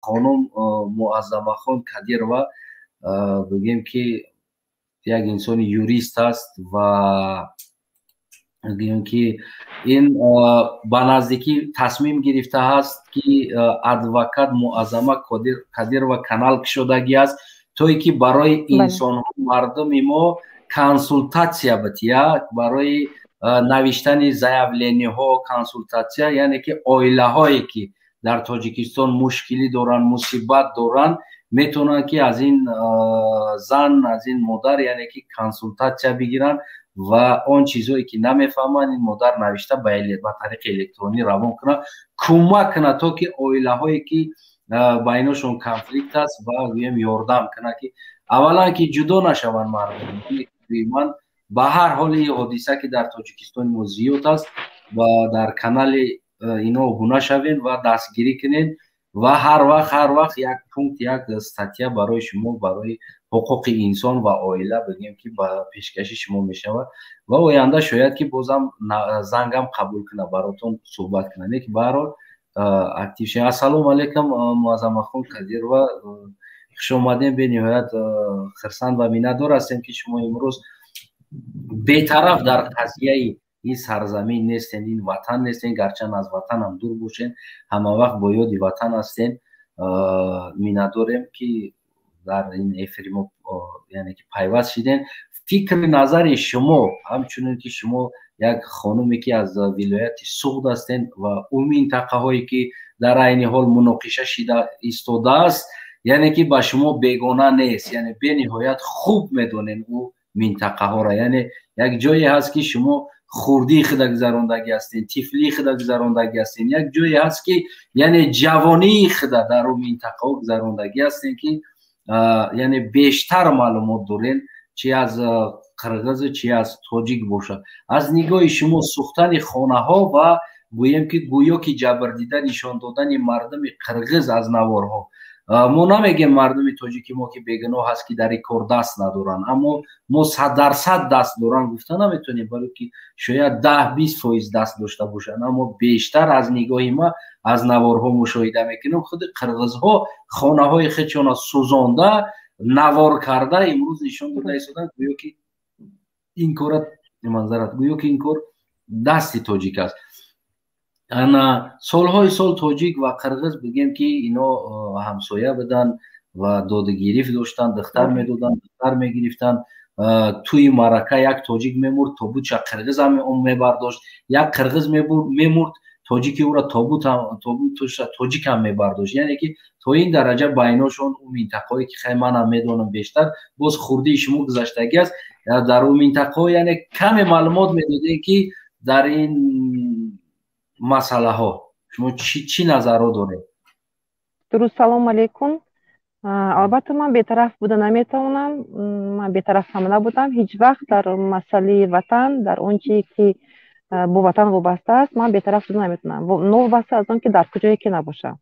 Хонум Муаззамахон Кадирова, бигем ки як инсони юрист аст ва гӯем ки ин ба наздикӣ тасмим гирифтааст, ки адвокат Муаззама Кадирова канал кушодагӣ аст, то ин ки барои инсонҳо, мардуми мо консултатсия бития, барои навиштани заявлениҳо консултатсия, яъне ки оилаҳое ки дар Тоҷикистон мушкилӣ доранд, мусибат доранд, метавонанд ки аз ин зан, аз ин модар, яъне ки консултатсия бигиранд ва он чизҳое ки намефаҳманд, ин модар навишта ба тариқи электронӣ равон кунад, кӯмак кунад, то ки оилаҳое ки байношон конфликт аст ва гӯем ёрдам кунад, ки аввалан ки ҷудо нашаванд мардум. Ман ба ҳар ҳол ин ҳодиса ки дар Тоҷикистони мо зиёд аст ва дар канали ино обуна шавед ва дастгирӣ кунед ва ҳар вақт як пункт, як статья барои шумо, барои ҳуқуқи инсон ва оила, бигем ки ба пешкаши шумо мешавад ва оянда шояд ки бозам зангам қабул кунад, баротон суҳбат кунад. Не ки баҳар ҳол актив шавед. Ассалому алайкум, Муаззамахон Кадирова, хушомадем. Бениҳоят хирсанд ва миннатдор ҳастем, ки шумо имрӯз бетараф дар қазияи ин сарзамин нестен, ин ватан нестен. Гарчанд аз ватанам дур бошен, ҳама вақт бо ёди ватан ҳастен. Миннатдорем, ки дар ин эфири мо, яъне ки пайваст шиден. Фикри назари шумо, ҳамчунин ки шумо як хонуме ки аз вилояти Суғд ҳастен ва ӯ минтақаҳое ки дар айни ҳол муноқиша шида истодааст, яъне ки ба шумо бегона нест, яъне бениҳоят хуб медонен ӯ минтақаҳоро, яъне як ҷое ҳаст ки шумо хурдии худа гузарондагӣ ҳастен, тифлии худа гузарондагӣ ҳастен, як ҷое ҳаст ки яъне ҷавонии худа дар ӯ минтақаҳо гузарондагӣ ҳастен, ки яъне бештар маълумот дорен, чи аз қирғизу чи аз тоҷик бошад. Аз нигоҳи шумо сӯхтани хонаҳо ва гӯем ки гӯё ки ҷабрдида нишон додани мардуми қирғиз аз наворҳо, мо намегем мардуми тоҷики мо ки бегуноҳ аст, ки дар ин кор даст надоранд, аммо мо 100% даст доранд гуфта наметавонем, балки ки шояд 10-20% даст дошта бошанд, аммо бештар аз нигоҳи ма аз наворҳо мушоҳида мекунем, худи қирғизҳо хонаҳои худшона сӯзонда, навор карда, имрӯз нишон дода истоданд, гӯё ки ин кора манзарат, гӯё ки ин кор дасти тоҷик аст. Ана солҳои сол тоҷик ва қирғиз, бигем ки ино ҳамсоя буданд ва додугирифт доштанд, духтар медоданд, духтар мегирифтанд. Тӯи маърака як тоҷик мемурд, тобутша қирғизам мебардошт, як қирғиз мемурд, тоҷики ӯра тобутша тоҷикам мебардошт. Яъне ки то ин дараҷа байношон ӯ минтақаҳое ки хай манам медонам бештар, боз хурдии шумо гузаштагӣ аст дар ӯ минтақаҳо, яъне каме маълумот медодем, ки дар ин масъалаҳо шумо чӣ назарҳо доред? Дуруст, салому алейкум. Албатта, ман бетараф буда наметавонам, ман бетараф ҳам набудам ҳеҷ вақт дар масъалаи ватан, дар он чие ки бо ватан вобаста аст, ман бетараф шуда наметавонам, новобаста аз он ки дар куҷое ки набошам.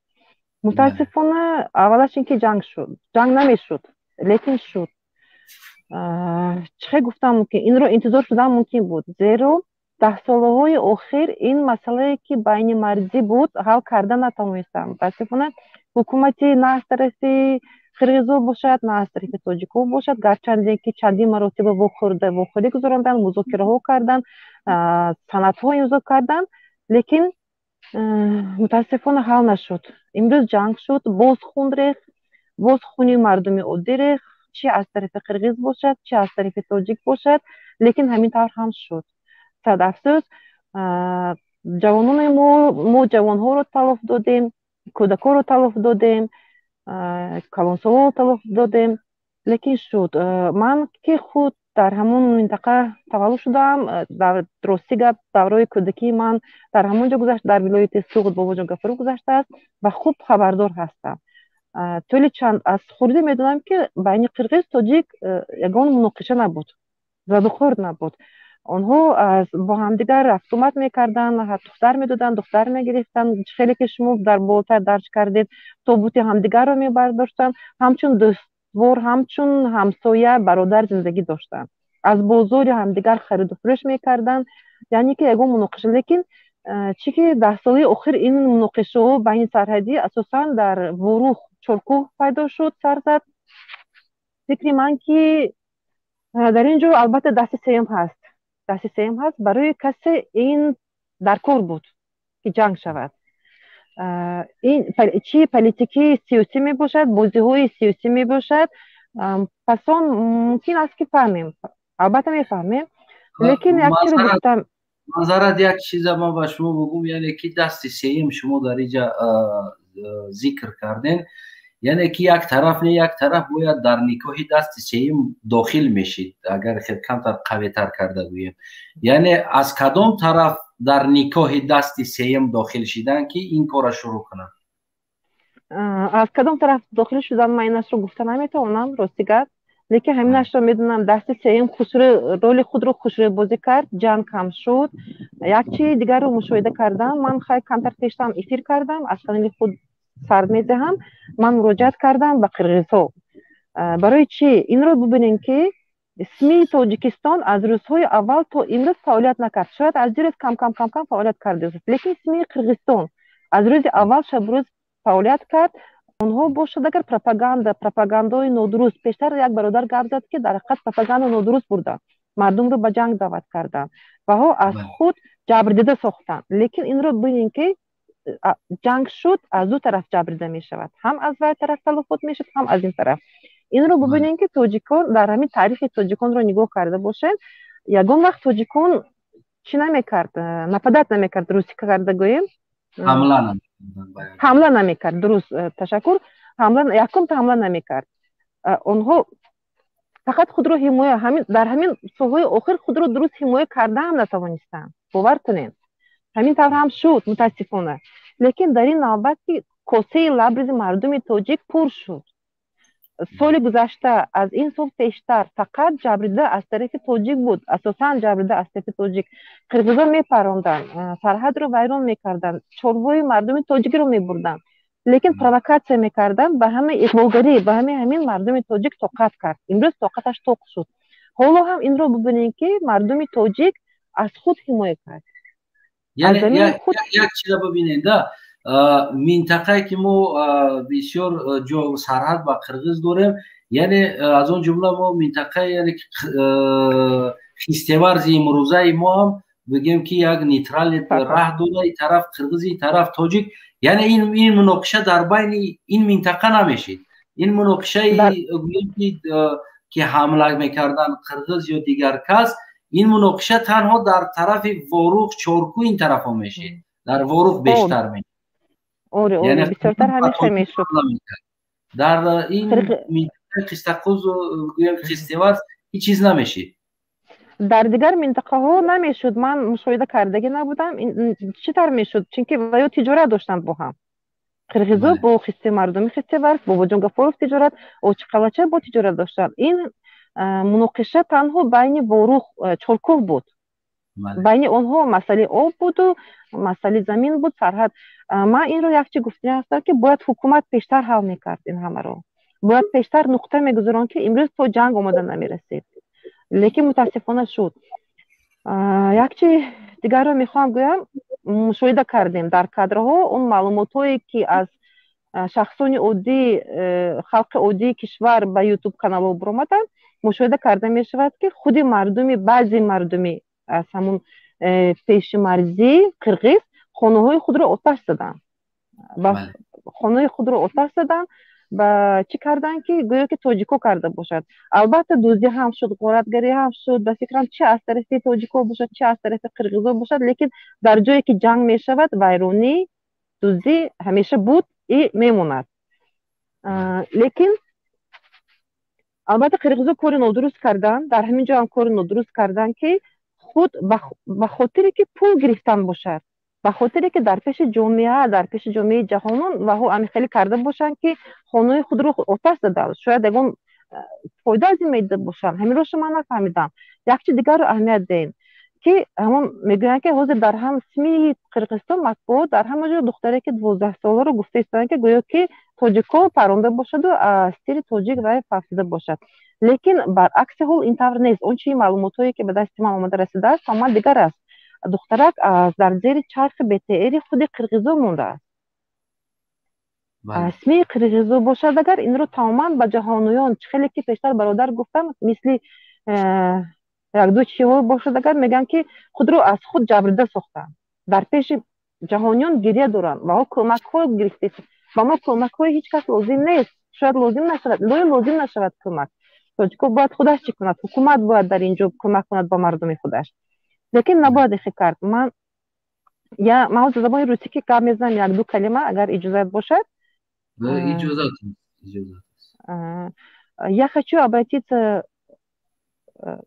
Мутаассифона, аввалаш ин ки ҷанг шуд, ҷанг намешуд, лекин шуд. Чӣ хел гуфтам мумкин, инро интизор шудан мумкин буд, зеро даҳсолаҳои охир ин масъалае ки байни марзӣ буд, ҳал карда натавонистам. Мутаассифона, ҳукумати на аз тарафи қирғизо бошад, на аз тарафи тоҷикҳо бошад, гарчанде ки чандин маротиба вохӯрӣ гузаронданд, музокираҳо карданд, санадҳо имзо карданд, лекин мутаассифона ҳал нашуд. Имрӯз ҷанг шуд, боз хун рехт, боз хуни мардуми оддӣ рехт, чи аз тарафи қирғиз бошад, чи аз тарафи тоҷик бошад, лекин ҳамин тавр ҳам шуд. Сад афсӯс, ҷавонони мо, мо ҷавонҳоро талоф додем, кӯдакҳоро талоф додем, калонсолонро талоф додем, лекин шуд. Ман ки худ дар ҳамон минтақа таваллуд шудаам, рости гап, давраи кӯдакии ман дар ҳамон ҷо гузашт, дар вилояти Суғд, Бобоҷон Гафуров гузаштааст ва хуб хабардор ҳастам. Тӯли чанд аз хурдӣ медонам, ки байни қирғиз, тоҷик ягон муноқиша набуд, задухӯрд набуд. Онҳо бо ҳамдигар рафтуомад мекарданд, духтар медоданд, духтар мегирифтанд. Хеле ки шумо дар болотар дарҷ кардед, тобути ҳамдигарро мебардоштанд, ҳамчун дӯствор, ҳамчун ҳамсоя, бародар зиндагӣ доштанд, аз бозори ҳамдигар хариду фурӯш мекарданд, яъне ки ягон муноқиша. Лекин чӣ ки 10 солаи охир ин муноқишаҳо байни сарҳадӣ асосан дар Ворух. Чоркӯҳ пайдо шуд, сар зад. Фикри ман, ки дар ин ҷо албатта дасти сеюм ҳаст, дасти сеюм ҳаст. Барои касе ин дар кор буд, ки ҷанг шавад. Ин чӣ политикии сиёсӣ мебошад, бозиҳои сиёсӣ мебошад. Пас он мумкин аст, ки фаҳмем, албатта мефаҳмем, лекин як чиро гуфтам. Маъзарат, як чиза ман ба шумо бигӯм, яъне ки дасти сеюм шумо дар инҷа зикр кардем, яъне ки як тараф не, як тараф бояд дар никоҳи дасти сеюм дохил мешид. Агар хел камтар қавитар карда гӯем, яъне аз кадом тараф дар никоҳи дасти сеюм дохил шидан, ки ин корро шурӯъ кунанд? Аз кадом тараф дохил шудан, ман инашро гуфта наметавонам, рости гап, лекин ҳаминашро медонам: дасти сеюм хушрӯ роли худро хушрӯ бозӣ кард, ҷанг кам шуд. Як чизи дигарро мушоҳида кардам ман. Хай, камтар пештам эфир кардам, аз канали худ сар медиҳам. Ман муроҷиат кардам ба қирғизҳо. Барои чӣ? Инро бубинем, ки СМИ Тоҷикистон аз рӯзҳои аввал то имрӯз фаъолият накард. Шояд аз дирӯз кам кам кам кам фаъолият кардааст, лекин СМИ Қирғизистон аз рӯзи аввал шабрӯз фаъолият кард. Онҳо бошад, агар пропагандаҳои нодуруст, пештар як бародар гап зад, ки дар ҳақиқат пропаганда нодуруст бурданд, мардумро ба ҷанг даъват карданд ваҳо аз худ ҷабрдида сохтанд. Лекин инро бинем, ки ҷанг шуд, аз ду тараф ҷабрдида мешавад: ҳам аз вай тараф талафот мешавад, ҳам аз ин тараф. Инро бубинем, ки тоҷикон дар ҳамин таърихи тоҷиконро нигоҳ карда бошед, ягон вақт тоҷикон чӣ намекард, нападать намекард, русӣ карда гӯем. Ҳамла намекард. Дуруст, ташаккур. Ҳамла, якумта ҳамла намекард. Онҳо фақат худро ҳимоя, ҳамин дар ҳамин солҳои охир худро дуруст ҳимоя кардаам натавонистанд, бовар кунед, ҳамин тавр ҳам шуд, мутаассифона. Лекин дар ин навбат, ки косаи лабризи мардуми тоҷик пур шуд соли гузашта, аз ин сол пештар фақат ҷабрида аз тарафи тоҷик буд, асосан ҷабрида аз тарафи тоҷик. Қирғизо мепаронданд, сарҳадро вайрон мекарданд, чорвои мардуми тоҷикро мебурданд, лекин провокатсия мекарданд, ба ҳамаи иғвогарӣ, ба ҳамаи ҳамин мардуми тоҷик тоқат кард. Имрӯз тоқаташ тоқ шуд. Ҳоло ҳам инро бубинем, ки мардуми тоҷик аз худ ҳимоя кард. Як чиза бибинед да, минтақае ки мо бисёр ҷо сарҳад ба қирғиз дорем, яъне аз он ҷумла мо минтақаи, яъне Хистеварзи имрӯзаи мо ҳам бигем, ки як нейтральный раҳ дора, и тараф қирғиз, и тараф тоҷик. Яъне ин муноқиша дар байни ин минтақа намешид. Ин муноқишаи гӯем, ки ҳамла мекардан қирғиз ё дигар кас, ин муноқиша танҳо дар тарафи Ворух, Чорку, ин тарафҳо мешид, дар Ворух бештар мешид. Оре, оре, бисёртар ҳамеша мешуд. Дар ин минтақаи Қистақуз, гӯям Хистеварз, ҳеҷ чиз намешид. Дар дигар минтақаҳо намешуд, ман мушоҳида кардагӣ набудам, чӣ тавр мешуд, чунки ваё тиҷорат доштанд бо ҳам. Қирғизо бо хисте мардуми Хистеварз, Бобоҷон Гафоров тиҷорат, Очиқалача бо тиҷорат доштанд. Ин муноқиша танҳо байни Ворух, Чоркӯҳ буд. Байни онҳо масъалаи об буду масъалаи замин буд, сарҳад. Ман инро як чи гуфтани ҳастам, ки бояд ҳукумат пештар ҳал мекард ин ҳамаро, бояд пештар нуқта мегузаронд, ки имрӯз то ҷанг омада намерасид, лекин мутаассифона шуд. Як чи дигарро мехоҳам гӯям. Мушоҳида кардем дар кадрҳо он маълумотҳое, ки аз шахсони оддӣ, халқи оддии кишвар ба Ютуб каналҳо буромаданд, мушоҳида карда мешавад, ки худи мардуми, баъзе мардуми аз ҳамун пеши марзии қирғиз хонаҳои худро оташ заданд, хонаи худро оташ заданд. Ба чӣ карданд, ки гӯё ки тоҷико карда бошад. Албатта, дуздӣ ҳам шуд, ғоратгарӣ ҳам шуд, ба фикрам, чи аз тарафи тоҷико бошад, чи аз тарафи қирғизо бошад, лекин дар ҷое ки ҷанг мешавад, вайронӣ, дуздӣ ҳамеша буд и мемонад. Лекин албатта қирғизо кори нодуруст карданд, дар ҳамин ҷо ҳам кори нодуруст карданд, ки худ ба хотире ки пул гирифтан бошад, ба хотире ки дар пеши ҷомеа, дар пеши ҷомеаи ҷаҳонон ваҳо ами хеле карда бошанд, ки хонаи худро оташ заданд, шояд ягон фоида аз ин медида бошанд. Ҳаминро шумо нафаҳмидам. Як чи дигарро аҳамият диҳем, ки ҳамон мегӯянд, ки ҳозир дар ҳам СМИ Қирғизистон, матбуот, дар ҳама ҷо духтаре ки 12 соларо гуфта истоданд, ки гӯё ки тоҷикҳо паронда бошаду аз тири тоҷик вай фавтида бошад. Лекин баръакси ҳол ин тавр нест. Он чи маълумотҳое, ки ба дасти ман омада расидааст, тамоман дигар аст. Духтарак дар зери чархи БТРи худи қирғизо мондааст. СМИ қирғизо бошад, агар инро тамоман ба ҷаҳониён, чӣ хеле ки пештар бародар гуфтам, мисли якду чиҳо бошад, агар мегӯянд, ки худро аз худ ҷабрида сохтанд, дар пеши ҷаҳониён гиря доранд ва кӯмакҳо гирифте. Ба мо кӯмакҳои ҳеҷ кас лозим нест, шояд лозим нашавад, лои лозим нашавад кӯмак. Тоҷико бояд худаш чӣ кунад? Ҳукумат бояд дар ин ҷо кӯмак кунад ба мардуми худаш, лекин набояд ихе кард. Ман я ман ҳозир забони русӣ ки гап мезанам, якду калима, агар иҷозат бошад. Иҷозат, иҷозат. Я хочу обратиться к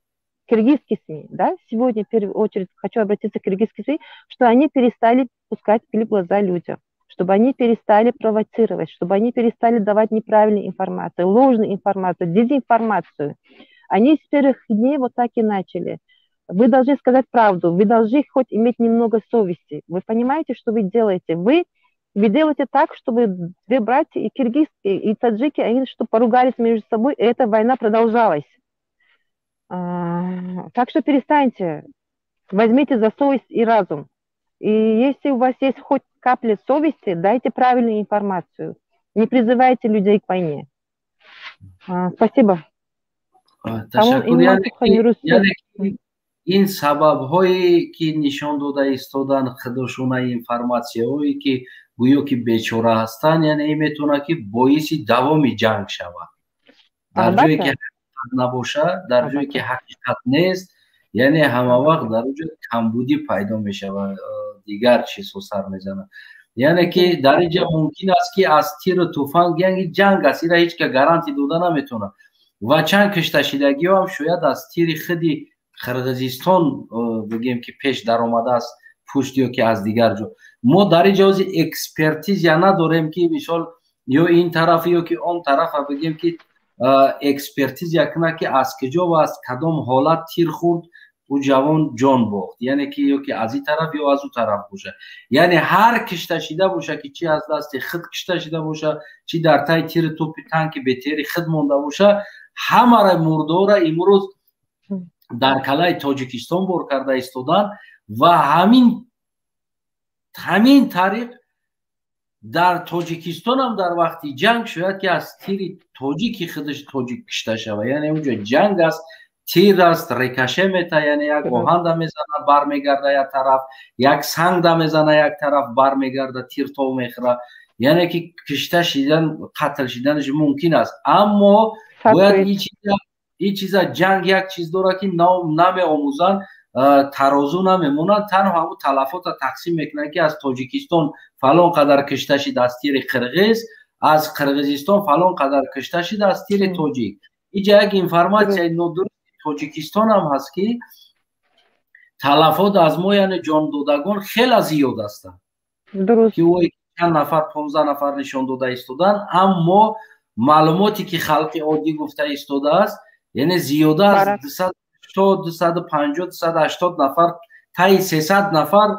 киргизским СМИ, да, сегодня в первую очередь хочу обратиться к киргизским СМИ, что они перестали пускать пыль в глаза людям, чтобы они перестали провоцировать, чтобы они перестали давать неправильную информацию, ложную информацию, дезинформацию. Они с первых дней вот так и начали. Вы должны сказать правду, вы должны хоть иметь немного совести. Вы понимаете, что вы делаете? Вы делаете так, чтобы две братья, и киргизские, и таджики, они что поругались между собой, и эта война продолжалась. Так что перестаньте, возьмите за совесть и разум. И если у вас есть хоть капля совести, дайте правильную информацию. Не призывайте людей к войне. Спасибо. Ин сабабҳое, ки нишон дода истодан худошона, информатсияҳое, ки гӯё ки бечора ҳастанд, яъне ин метавонад, ки боиси давоми ҷанг шавад. Дар ҷое ки ҳақиқат набошад, дар ҷое ки ҳақиқат нест, яъне ҳама вақт дар он ҷо камбудӣ пайдо мешавад, дигар чизҳо сар мезанад. Яъне ки дар ин ҷа мумкин аст, ки аз тиру туфанг, яъне ҷанг аст, ира ҳеҷ ка гарантӣ дода наметавонад, ва чанд кишташидагиҳо ҳам шояд аз тири худи Қирғизистон, бигем, ки пеш даромадааст пушт ё ки аз дигар ҷо. Мо дар ин ҷо ҳози экспертиза надорем, ки мисол ё ин тараф, ё ки он тарафа, бигем, ки экспертиза кунад, ки аз куҷо ва аз кадом ҳолат тир хӯрд, ӯ ҷавон ҷон бохт, яъне ки ё ки аз ин тараф, ё аз ӯ тараф бошад. Яъне ҳар кишта шида боша, ки чи аз дасти худ кишта шида боша, чи дар таи тири топи танки бетери худ монда боша, ҳамаро мурдора имрӯз дар калаи Тоҷикистон бор карда истодан. Ва ҳамин тариқ дар Тоҷикистонам дар вақти ҷанг шояд, ки аз тири тоҷики худаш тоҷик кишта шава. Яъне унҷо ҷанг аст, тир аст, рикошет мета, яъне як оҳанда мезана, бармегарда як тараф, як сангда мезана як тараф, бармегарда, тиртов мехӯра. Яъне ки кишта шидан, қатл шиданаш мумкин аст. Аммо бояд ин чиза, ҷанг як чиз дорад, ки намеомӯзанд, тарозу намемонанд, танҳо ҳамун талафота тақсим мекунанд, ки аз Тоҷикистон фалон қадар кишта шид аз тири қирғиз, аз Қирғизистон фалон қадар кишта шид аз тири тоҷик. Иҷа як информатсияи нодурусти Тоҷикистон ҳам ҳаст, ки талафот аз мо, яъне ҷондодагон, хеле зиёд ҳастанд, ки чанд нафар, 15 нафар нишон дода истоданд. Аммо маълумоте, ки халқи оддӣ гуфта истодааст, яъне зиёда аз 280, 250, 280 нафар, таи 300 нафар,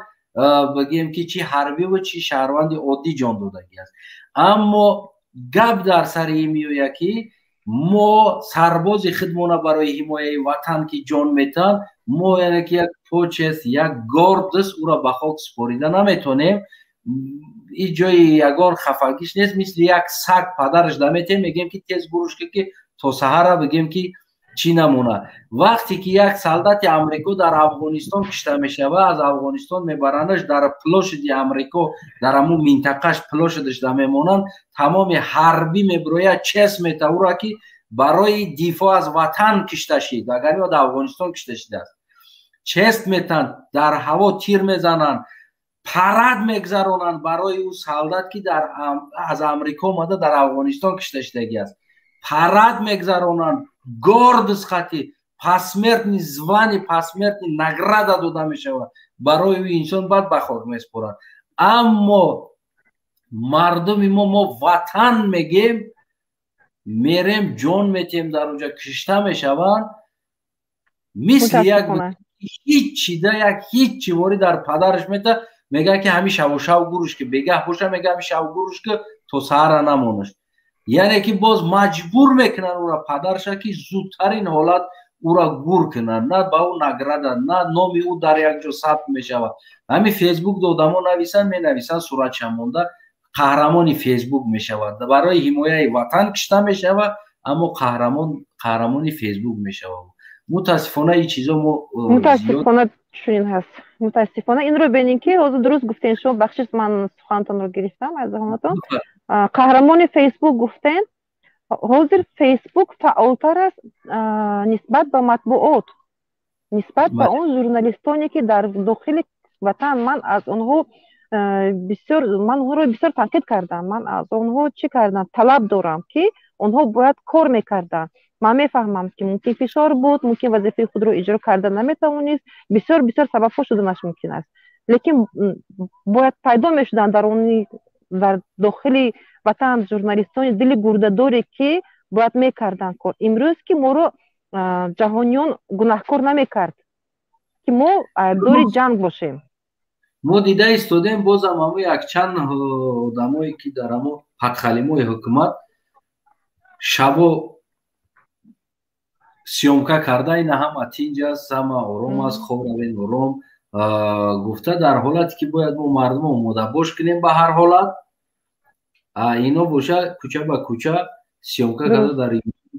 бигем, ки чи ҳарбиву чи шаҳрванди оддӣ ҷон додагӣ аст. Аммо гап дар сари ин меояд, ки мо сарбози худмона барои ҳимояи ватан, ки ҷон метаҳанд, мо яъне ки як почесть, як гордость, ӯро ба хок супорида наметонем. Ин ҷои ягон хафагиш нест. Мисли як саг падараш наметем, мегӯем, ки тез гурӯш, ки то саҳара, бигем, ки чӣ намонад. Вақте ки як солдати Амрико дар Афғонистон кишта мешавад, аз Афғонистон мебарандаш, дар площади Амрико, дар ҳамун минтақаш, площадаш да мемонанд, тамоми ҳарбӣ мебирояд, честь мета ӯро, ки барои дифоъ аз ватан кишта шид, агар ё дар Афғонистон кишта шидааст. Честь метанд, дар ҳаво тир мезананд, парад мегзаронанд барои ӯ солдат, ки аз Амрико омада, дар Афғонистон кишта шидагӣ аст. Парад мегзаронанд, гордость хати посмертный звание, посмертный награда дода мешавад барои ӯ инсон, баъд ба хок месупоранд. Аммо мардуми мо, мо ватан мегем, мерем, ҷон метиҳем, дар онҷа кишта мешаванд, мисли як ҳиччида, як ҳиччи ворӣ дар падараш мета, мегӯяд, ки ҳамин шаву шав гуруш, ки бегаҳ боша, мега, ҳамин шав гуруш, ки то саҳара намонаш. Яъне ки боз маҷбур мекунанд ӯра, падарша, ки зудтарин ҳолат ӯра гур кунанд. На ба ӯ награда, на номи ӯ дар як ҷо сабт мешавад. Ҳамин Фейсбук одамо нависанд, менависанд, суратша монда. Қаҳрамони Фейсбук мешавад. Барои ҳимояи ватан кишта мешавад, аммо қаҳрамони Фейсбук мешавад. Мутаассифона, ин чизо мо Мутаассифона, чунин ҳаст, мутаассифона. Инро бинем, ки ҳозир дуруст гуфтен шумо. Бахшиш, ман сухантонро гирифтам аз даҳонатон. Қаҳрамони Фейсбук гуфтен. Ҳозир Фейсбук фаъолтар аст нисбат ба матбуот, нисбат ба он журналистоне, ки дар дохили ватан. Ман аз онҳо бисёр, ман онҳоро бисёр танқид кардам. Ман аз онҳо чӣ кардам? Талаб дорам, ки онҳо бояд кор мекарданд. Ман мефаҳмам, ки мумкин фишор буд, мумкин вазифаи худро иҷро карда наметавонист, бисёр бисёр сабабҳо шуданаш мумкин аст, лекин бояд пайдо мешуданд дар дохили ватан журналистони дили гурдадоре, ки бояд мекарданд кор. Имрӯз ки моро ҷаҳониён гунаҳкор намекард, ки мо айбдори ҷанг бошем. Мо дида истодем, бозам ҳамо якчанд одамое, ки дар ҳамо подхалимои ҳукумат шабо съёмка карда, ина ҳама тинҷ аст, ҳама ором аст, хоб равен ором гуфта, дар ҳолате ки бояд мо мардумо омодабош кунем ба ҳар ҳолат, ино боша кӯча ба кӯча съёмка карда,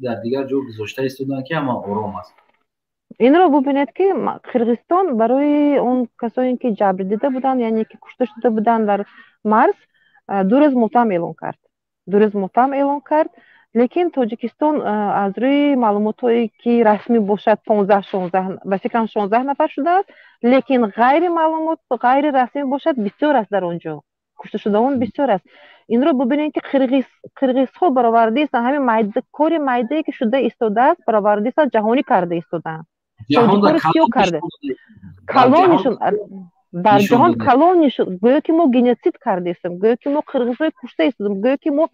дар дигар ҷо гузошта истоданд, ки ҳама ором аст. Инро бубинед, ки Қирғизистон барои он касоне, ки ҷабр дида буданд, яъне ки кушта шуда буданд дар марз, 2 рӯз мотам эълон кард, 2 рӯз мотам эълон кард. Лекин Тоҷикистон, аз рӯи маълумотҳое, ки расмӣ бошад, 15, 16, ба фикрам, 16 нафар шудааст, лекин ғайри маълумот, ғайри расмӣ бошад, бисёр аст. Дар он ҷо кушташудаон бисёр аст. Инро бубинед, ки қирғизҳо баровардаистанд ҳамин кори майдае, ки шуда истодааст, баровардаистанд, ҷаҳонӣ карда истодаанд. Тоҷикоро карда калонишон дар ҷаҳон калон нишон, гӯё ки мо геноцид кардаистем, гӯё ки мо қирғизҳои кушта истодем, гӯё ки мо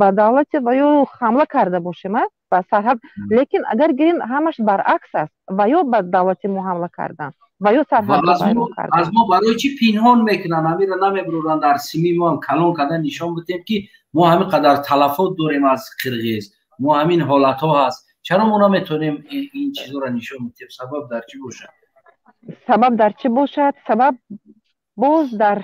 ба давлати ва ё ҳамла карда бошем ба сарҳад. Лекин агар гирем, ҳамаш баръакс аст: ва ё ба давлати мо ҳамла карданд, ва ё сарҳадро вайрон карданд. Аз мо барои чӣ пинҳон мекунанд? Ҳамира намебуранд, дар сими мо калон кардан нишон бидем, ки мо ҳамин қадар талафот дорем аз қирғиз, мо ҳамин ҳолатҳо ҳаст. Чаро мо наметавонем ин чизҳоро нишон бидем? Сабаб дар чӣ бошад? Сабаб дар чӣ бошад? Сабаб боз дар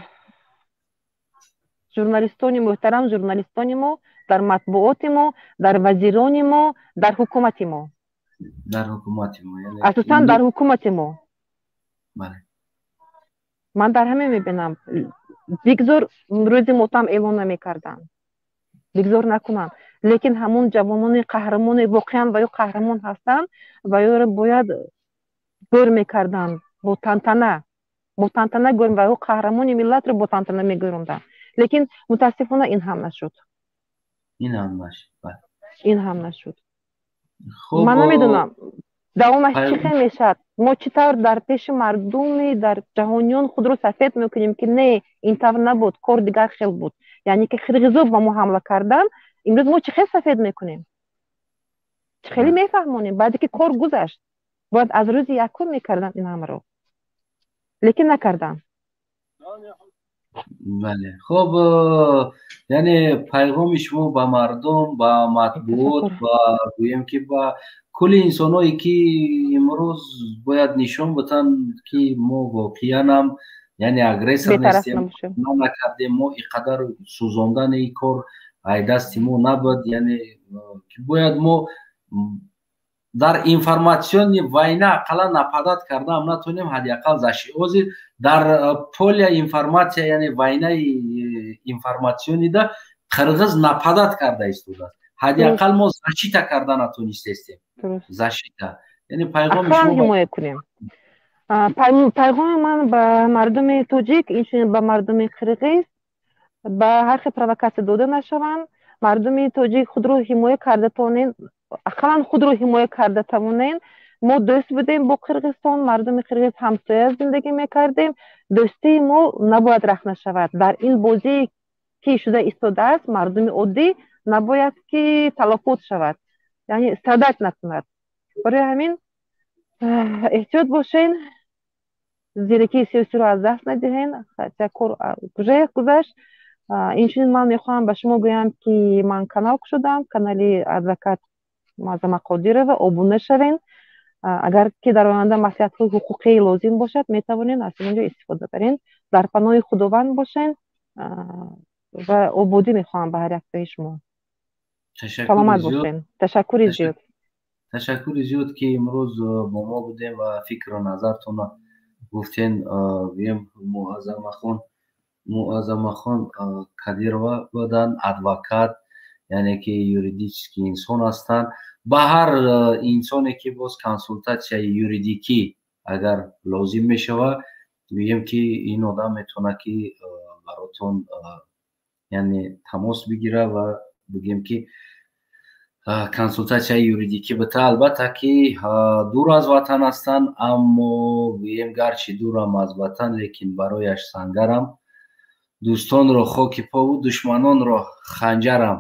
журналистони муҳтарам, журналистони мо, дар матбуоти мо, дар вазирони мо, дар ҳукумати мо. Дар ҳукумати мо. Асосан дар ҳукумати мо. Ман дар ҳамин мебинам. Бигзор рӯзи мотам эълон намекарданд, бигзор накунанд, лекин ҳамон ҷавонони қаҳрамоне, воқеан ва ё қаҳрамон ҳастанд, ва ёро бояд гӯр мекарданд бо тантана, бо тантана гӯр, ва ё қаҳрамони миллатро бо тантана мегӯронданд. Лекин мутаассифона, ин ҳам нашуд. Ин ҳам нашуд. Ин ҳам нашуд. Ман намедонам, давомаш чӣ хел мешавад. Мо чӣ тавр дар пеши мардуми, дар ҷаҳониён худро сафед мекунем, ки не, ин тавр набуд, кор дигар хел буд, яъне ки қирғизо ба мо ҳамла карданд? Имрӯз мо чӣ хел сафед мекунем, чӣ хеле мефаҳмонем, баъде ки кор гузашт? Бояд аз рӯзи якум мекарданд ин ҳамаро, лекин накарданд. Бале, хуб, яъне пайғоми шумо ба мардум, ба матбуот, ба гӯем, ки ба кулли инсонҳое, ки имрӯз бояд нишон битанд, ки мо воқеанам, яъне, агрессор нестем, накардем, мо иқадар сӯзондани ин кор ай дасти мо набуд, яъне бояд мо дар информационный война ақаллан нападать кардаам натонем, ҳадди ақал защита. Ҳозир дар поля информация, яъне войнаи информационныйда қирғиз нападать карда истодааст, ҳадди ақал мо защита карда натонистестем. Защита, яъне пайғоми ҳимоя кунем. Пайғоми ман ба мардуми тоҷик, инчунин ба мардуми қирғиз: ба ҳар хел провокатсия дода нашаванд. Мардуми тоҷик худро ҳимоя карда тавонен, ақаллан худро ҳимоя карда тавонен. Мо дӯст будем бо Қирғизистон, мардуми қирғиз ҳамсоя зиндагӣ мекардем. Дӯстии мо набояд рахт нашавад. Дар ин бозие, ки шуда истодааст, мардуми оддӣ набояд ки талафот шавад, яъне страдать накунад. Барои ҳамин эҳтиёт бошен, зиракии сиёсиро аз даст надиҳен, хотя кор уже гузашт. Инчунин ман мехоҳам ба шумо гӯям, ки ман канал кушодам, канали адвокат Муаззама Қодирова. Обуна шавен. Агар ки дар оянда маслиҳатҳои ҳуқуқӣ лозим бошад, метавонед аз он ҷо истифода барен. Дар паноҳи Худованд бошен. Ва ободӣ мехоҳам ба ҳар яктои шумо. Саломат бошед, ташаккури зиёд. Ташаккури зиёд, ки имрӯз бо мо будем ва фикру назартонро гуфтен. Гӯем, Муаззамахон Кадирова буданд, адвокат, яъне ки юридический инсон ҳастанд. Ба ҳар инсоне, ки боз консултатсияи юридикӣ агар лозим мешавад, гӯем, ки ин одам метавонад, ки баротон, яъне, тамос бигирад ва, бигӯем, ки консултатсияи юридикӣ бита. Албатта, ки дур аз ватан ҳастанд, аммо, гӯем, гарчи дурам аз ватан, лекин барояш сангарам, дӯстонро хоки пову душманонро ханҷарам.